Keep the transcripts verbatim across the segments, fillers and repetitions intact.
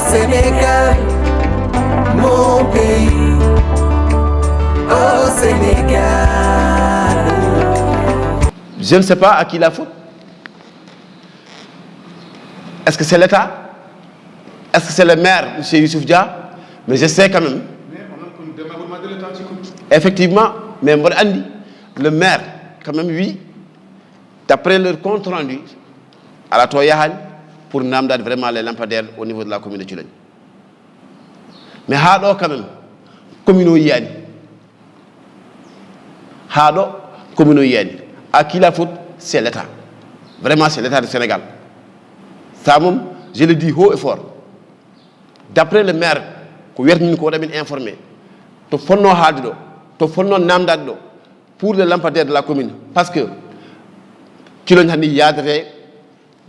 Sénégal, mon pays, au Sénégal. Je ne sais pas à qui la faute. Est-ce que c'est l'État? Est-ce que c'est le maire, monsieur Youssouf Dia? Mais je sais quand même. Effectivement, mais mboɗo anndi, le maire, quand même, oui, d'après leur compte rendu, alaa to yahaani pour naamndaade vraiment les lampadaires au niveau de la commune de Thilogne. Mais haa ɗo quand même, commune o yiyaani. Haa ɗo, commune o yiyaani. À qui la faute? C'est l'État. Vraiment, c'est l'État du Sénégal. Ça moom, je le dis haut et fort. D'après le maire, ko wertini ko waɗa min informé. To fotnoo haalde ɗo, to fotnoo naamndaade ɗo, pour les lampadaires de la commune. Parce que Thilogne hannde yaadete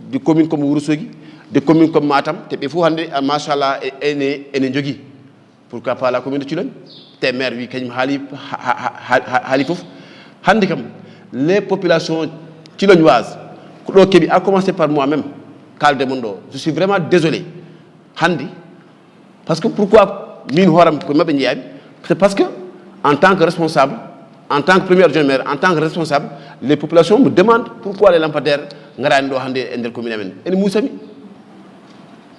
des communes comme Ourossogui, des communes comme Matam, te ɓe fof hannde, ah, machallah, e- ene ene njogii. Pourquoi pas la commune de Thilogne? Te maire wi kañum haali, ha- ha- ha- haali fof. Hannde kam, les populations thilonoises, ko ɗo keɓi, à commencer par moi-même, kaalde mon ɗo, je suis vraiment désolé. Hannde, parce que pourquoi min hooram ko maɓɓe njeeyami? C'est parce que, en tant que responsable, en tant que premier adjoint maire, en tant que responsable, les populations me demandent pourquoi les lampadaires ngaraani ɗo hannde e nder commune amen. Ene muusami,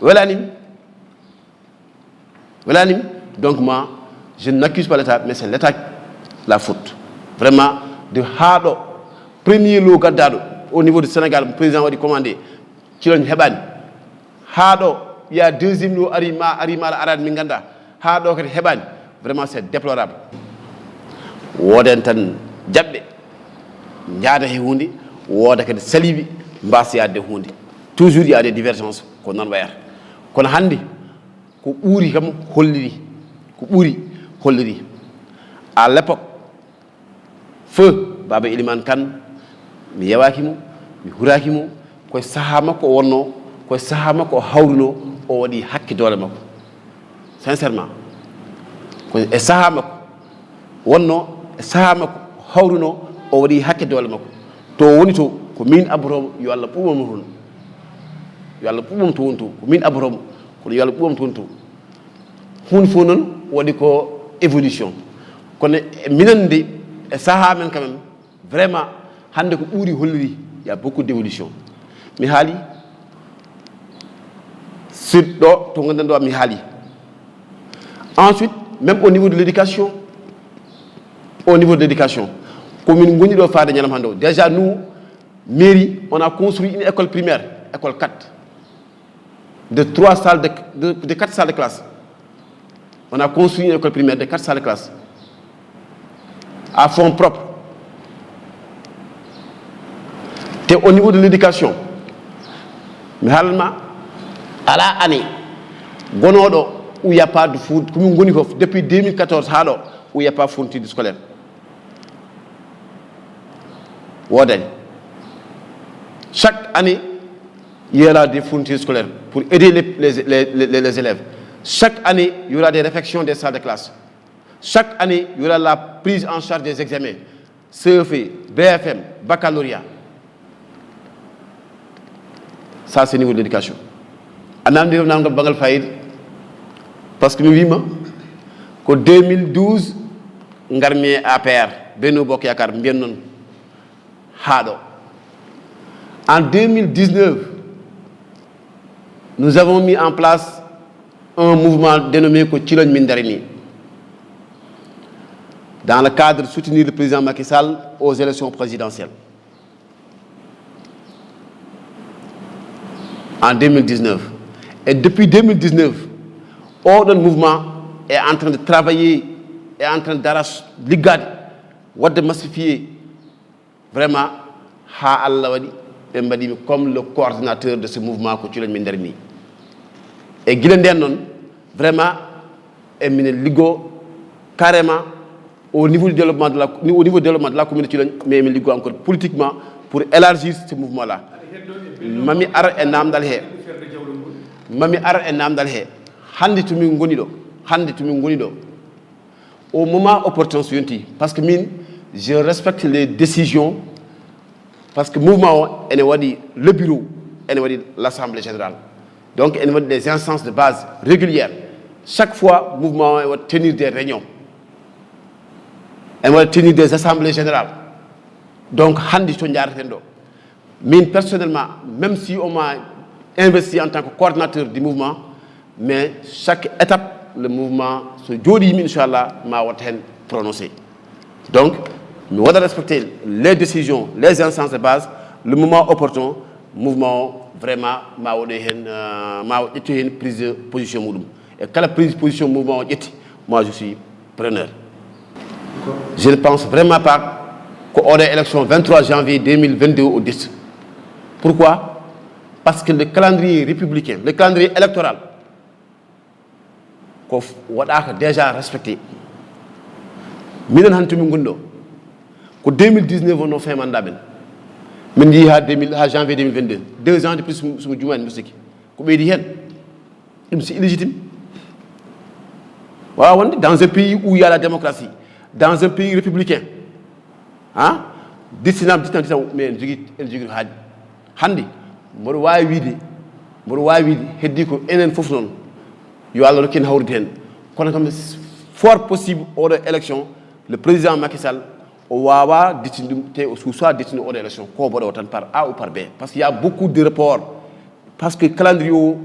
welaanimi, welaanimi. Donc moi, je n'accuse pas l'État, mais c'est l'État la faute. Vraiment, de haa ɗo, premier lot gaddaɗo au niveau du Sénégal, président waɗi commandé, Thilogne heɓaani. Haa ɗo, il y a deuxième lot ari ma, ari ma, araani, min ngannda. Haa ɗo kadi heɓaani. Vraiment, c'est déplorable. Wooden tan jaɓɓe, njaada he huunde, wooda kadi saliiɓe, mbaasa yaade huunde. Toujours, il y a des divergences, ko noon wayata. Kono hannde, ko ɓuri kam holliri, ko ɓuri holliri. À l'époque, feu Baba Elimane Kane, mi yewaaki mo, mi huraaki mo, koye sahaa makko o wonnoo, koye sahaa makko o hawrunoo, o waɗi hakke doole makko. Sincèrement, ko e sahaa makko wonnoo, e sahaa makko hawrunoo, o waɗi hakke doole makko. To o woni to, ko min abbotoo mo, yo Allah ɓuuɓan mo toon. Yo Allah ɓuuɓan mo to woni to, ko min abbotoo mo, kono yo Allah ɓuuɓan mo to woni to. Huunde fof noon waɗi ko évolution. Kono e minen de, e sahaa men quand même, vraiment, hannde ko ɓuri holliri, il y a beaucoup d'évolution. Mi haali, sur ɗo to ngonɗen ɗo, mi haali. Ensuite, même au niveau de l'éducation, au niveau de l'éducation, ko min ngoni ɗo faade ñalawma hannde o. Déjà, nous, mairie, on a construit une école primaire, école quatre, de trois salles de, de, de quatre salles de classe. On a construit une école primaire de quatre salles de classe à fonds propres. Te au niveau de l'éducation, mi haalan ma, alaa année gonooɗo où il y a pas de four, ko min ngoni fof depuis deux mille quatorze haa ɗo, où il y a pas fourniture scolaire. Woodani. Chaque année, il y aura des fournitures scolaires pour aider les, les, les, les, les élèves. Chaque année, il y aura des réfections des salles de classe. Chaque année, il y aura la prise en charge des examens, C E F, B F M, baccalauréat. Ça, c'est niveau de l'éducation. A namdi ko namdal bangal fayida, parce que mi wima ko deux mille douze ngarmi e A P R, Benno Bokk Yaakaar, mbiyen noon haa ɗo. En deux mille dix-neuf, nous avons mis en place un mouvement dénommé ko Ciloñ Min Darini, dans le cadre de soutenir le président Macky Sall aux élections présidentielles. En deux mille dix-neuf. Et depuis deux mille dix-neuf, oɗon mouvement est en train de travailler, est en train d'arrache liggade, wadde massifier vraiment, ha Allah waɗi ɓe mbaɗimi comme le coordinateur de ce mouvement ko Ciloñ Min Darini. E gila nden noon, vraiment, e minen liggo carrément au niveau du développement de la, au niveau du développement de la commune de Ciloñ, mais emin liggo encore politiquement pour élargir ce mouvement là. Mami ar e namdal he. Mami ar e namdal he. Hannde to min ngoni ɗo, hannde to min ngoni ɗo, au moment opportun so yonti, parce que min, je respecte les décisions, parce que mouvement o ene waɗi le bureau, ene waɗi l'assemblée générale. Donc ene waɗi des instances de base régulières. Chaque fois mouvement o ene waɗa tenir des réunions, ene waɗa tenir des assemblées générales. Donc hannde to njaareten ɗo, min personnellement, même si on m'a investi en tant que coordinateur du mouvement, mais chaque étape le mouvement, so jooɗiimi, inchallah, ma waɗ heen prononcé. Donc mi waɗa respecter les décisions, les instances de base. Le moment opportun, mouvement o vraiment ma waɗoy heen, euh, ma ƴettoy heen prise de position muɗum. E kala prise de position mouvement o ƴetti, moi je suis preneur. Je ne pense vraiment pas ko oɗo élection vingt-trois janvier deux mille vingt-deux o dirta. Pourquoi? Parce que le calendrier républicain, le calendrier électoral, ko waɗaaka déjà respecté. Minen hannde to min ngoni ɗo, ko deux mille dix-neuf wonno fin mandat men. Min njii ha deux mille, ha janvier deux mille vingt-deux, deux ans de plus. Somo jumaani, mbiɗo sikki ko ɓeydi heen. Ɗum c'est illégitime. Wawa wonde dans un pays où il y a la démocratie, dans un pays républicain, ha dirtinama, dirtinama, dirtinama, mais ene jogui, ene jogui haaɗi. Hannde mboɗo wawi wiide, mboɗo wawi wiide heddi ko enen foof noon, yo Allah rokku en hawrude heen. Kono kam fort possible oɗo élection, le président Macky Sall o wawa dirtinde ɗum, te o suusa dirtinde oɗo élection, ko mboɗo o tan par A ou par B, parce que y a beaucoup de report, parce que calendrier o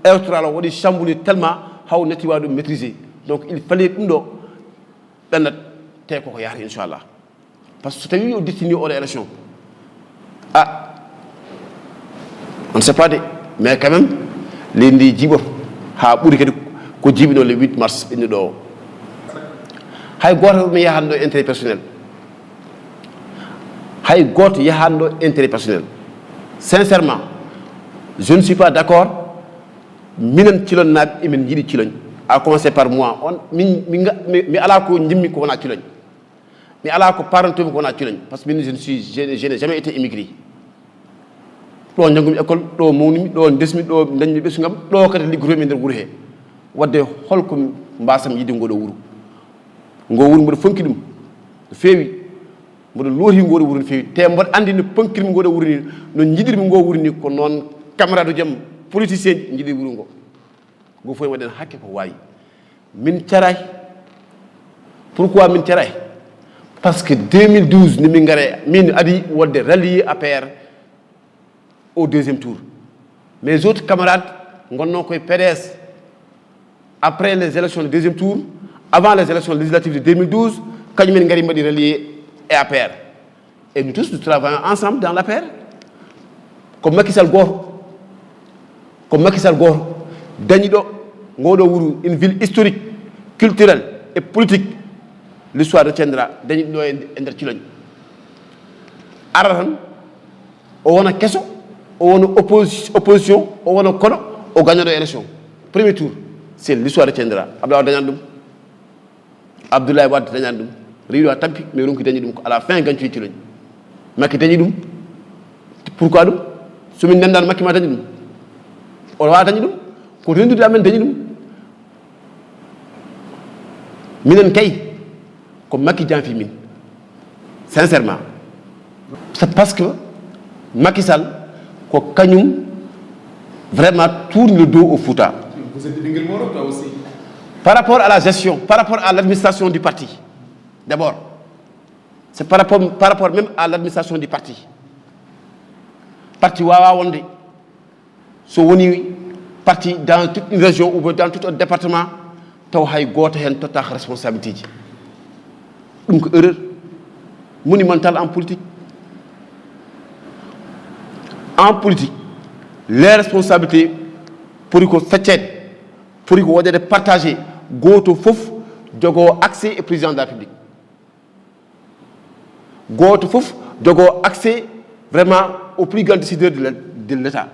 électoral o waɗi chamboulé tellement haw natti wawi ɗum maîtriser. Donc il fallait ɗum ɗo ɓennat, te koko yahata inchallah. Parce que so tawi o dirtini oɗo élection, ah, on ne sait pas de, mais quand même leydi ndi jiiɓoto ha ɓuuri kadi ko jiiɓino le huit mars ɓennuɗo o. Hay goto mi yahanno intérêt personnel, hay goto yahanno intérêt personnel. Sincèrement, je ne suis pas d'accord. Minen Cilonnaɓe emin jiiɗi Ciloñ, à commencer par moi. On min mi, mi, mi ala ko jimmi ko wona Ciloñ. Mi ala ko parantomi ko wona Ciloñ, parce que min je ne suis, je, je n'ai jamais été immigré. Ɗo janngumi école, ɗo mawnimi, ɗo ndesmi, ɗo dañmi ɓesngam, ɗo kadi liggotomi e nder wuuro he. Wadde holko mbasam yidde ngoɗo wuuro? Ngo wuuro mboɗo fonki ɗum no feewi. Mboɗo looti ngoɗo wuuro no feewi, te mboɗo andi no ponkirmi ngoɗo wuuro ni, no jiɗirmi ngo wuuro ni, ko noon camarade uji am politicien ji jiɗi wuuro ngo. Ngo fof waɗen hakke ko wawi. Min caray. Pourquoi min caray? Parce que deux mille douze nde min ngare, min adi wonde rallier A P R au deuxième tour. Mes autres camarades gonno koye P D S, après les élections de deuxième tour, avant les élections législatives de deux mille douze, kañum en ngari mbaɗi rallier e A P R. Et nous tous, nous travaillons ensemble dans l'A P R. Ko Macky Sall goto, ko Macky Sall goto dañi ɗo ngoɗo wuuro, une ville historique, culturelle et politique. L'histoire retiendra, dañi ɗo e, e nder Ciloñ. Ara tan, o wona keso, o wona oppos-, opposition, o wona koɗo, o gañoɗo élection. Premier tour, c'est l'histoire retiendra. Abdoulaye Wade dañani ɗum, Abdoulaye Wade dañani ɗum, rewiɗo ha tampi, mais ronki dañi ɗum ko à la fin gañcoy Ciloñ. Macky dañi ɗum. Pourquoi ɗum? Somin ndendano Macky ma dañi ɗum? O wawa dañi ɗum. Ko rendude amen dañi ɗum. Minen kay, ko Macky janfi min, sincèrement. C'est parce que Macky Sall ko kañum vraiment tourne le dos au Fouta. Vous êtes ɓinguel Moro, toi aussi. Par rapport à la gestion, par rapport à l'administration du parti, d'abord, c'est par rapport, par rapport même à l'administration du parti. Parti wawa wonde so woni parti dans toute une région ou dans tout un département, taw hay goto hen tottaka responsabilité ji. Ɗum ko erreur monumentale en politique. En politique, les responsabilités poti ko feccede, poti ko waɗede partagé, goto fof jogo accès e président de la République. Goto fof jogo accès vraiment au plus grand décideur de l'E-, de l'État.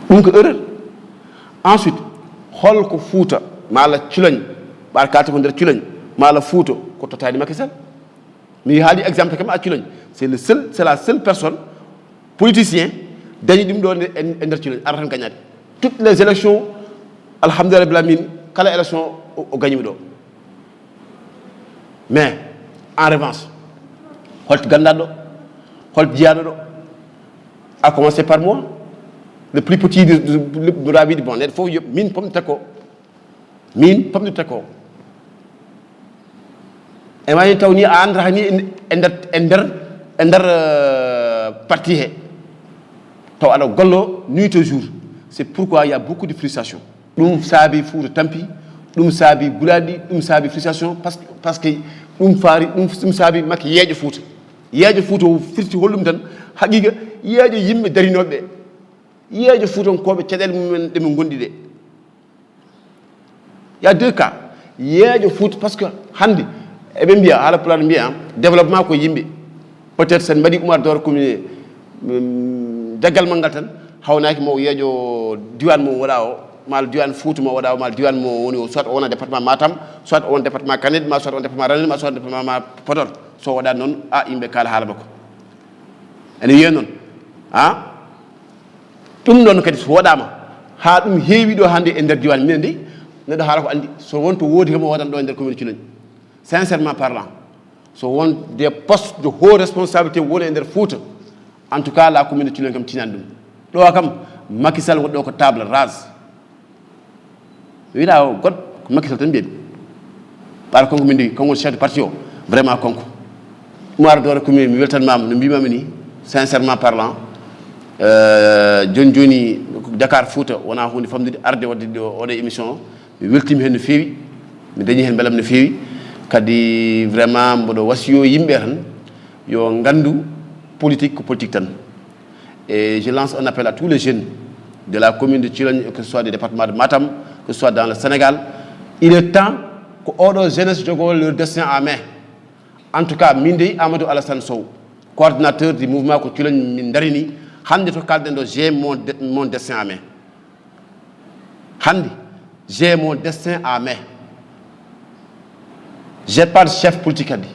Ɗum ko erreur. Ensuite, holko Fouta, mala Ciloñ, ɓar kalta ko nder Ciloñ, mala Fouta, ko tottani Macky Sall? Mi haali exemple kam à Ciloñ. C'est le seul, c'est la seule personne politicien dañi ɗum ɗo e, e nder Ciloñ, ara tan gañade. Toutes les élections, alhamdulillah rabbil alamin, kala élection o, o gañi ɗo. Mais en revanche, holto gandaɗo ɗo? Holto jiyaɗo ɗo? À commencer par moi, le plus petit de, de, de, de la vie de bon, neɗɗo fof yo min pomnata ko, min pomnata ko. E ma en taw ni a anndata ni e nder, e nder, e nder euh, parti he. Taw aɗa gollo nuit et jour. C'est pourquoi il y a beaucoup de frustration. Ɗum saabi Fuuta tampi, ɗum saabi gulaaɗi, ɗum saabi frustration, parce que, parce que ɗum faari, ɗum, ɗum saabi makki yeeƴo Fuuta. Yeeƴo Fuuta o firti hollum tan, haqiqa yeeƴo yimɓe darinooɓe ɓe. Yeeƴo Fuutankooɓe caɗeele mumen ɗe min ngondi ɗe. Il y a deux cas. Yeeƴo Fuuta, parce que hannde eɓe mbiya, haala pulaar mbiya, développement ko yimɓe. Peut-être sen mbaɗi Umar Doro Kumi, mm, daggal manngal tan, hawnaaki mo yeeƴo diwan mo waɗa o, ma diwan Fuuta mo waɗa o, ma diwan mo woni o, soit o wona département Matam, soit o wona département Kanel, ma soit o wona département Ranérou, ma soit département ma Podor. So waɗa noon, a yimɓe kaala haala makko. Ene wiya noon, a ɗum ɗon kadi so waɗaama haa ɗum heewi ɗo hannde e nder diwan minen de, neɗɗo haala ko anndi, so won to woodi kam o waɗan ɗo e nder commune Culoñ. Sincèrement parlant, so won des postes de haute responsabilité woni e nder Fuuta, en tout cas la commune de Culoñ kam tinani ɗum. Ɗo kam Macky Sall waɗi ɗo ko table rase. Wiɗa o goɗɗo ko Macky Sall tan mbiyami. Ɓaɗa konko min ndi konko woni chef de parti o. Vraiment konko Umar Doro Kumi, mi weltanmama no mbimami ni, sincèrement parlant. Euh, joni joni Dakar Fouta wona hunde famɗude arde wadde ɗo oɗo émission o. Mi weltima hen no feewi, mi dañi hen belam no feewi. Kadi vraiment mboɗo wasiyo yimɓe tan yo ngandu politique ko politique tan. Et je lance un appel à tous les jeunes de la commune de Thilogne, que ce soit du département de Matam, que ce soit dans le Sénégal. Il est temps que oɗo jeunesse jogo leur destin en main. En tout cas, min dey Amadou Alassane Sow, coordinateur du mouvement ko Thilogne min darini, hannde to kalden ɗo, j'ai mon de- mon destin en main. Hannde, j'ai mon destin en main. J'ai pas de chef politique kadi.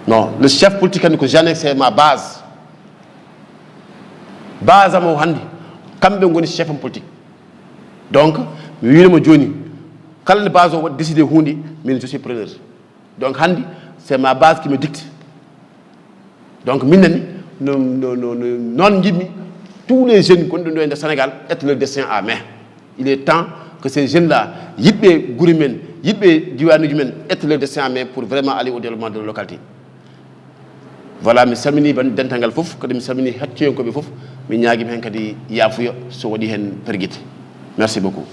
Non, le chef politique kadi ko jeune, c'est ma base. Base am o hannde, kamɓe ngoni chef am politique. Donc mi wiinoma joni, kala nde base o waɗi décidé hunde, min je suis preneur. Donc hannde, c'est ma base qui me dicte. Donc min nani no, no, no, no, noon njiɗmi tous les jeunes gonɗo ɗo e nder Sénégal ƴetta leur destin en main. Il est temps que ces jeunes là, yiɗɓe guri men, yiɗɓe diwanuji men, ƴetta leur destin en main pour vraiment aller au développement de la localité. Voilà, mi salmini ban dental ngal fof, kadi mi salmini hettiyankoɓe fof, mi ñaagima hen kadi yaafuya so waɗi hen pergite. Merci beaucoup.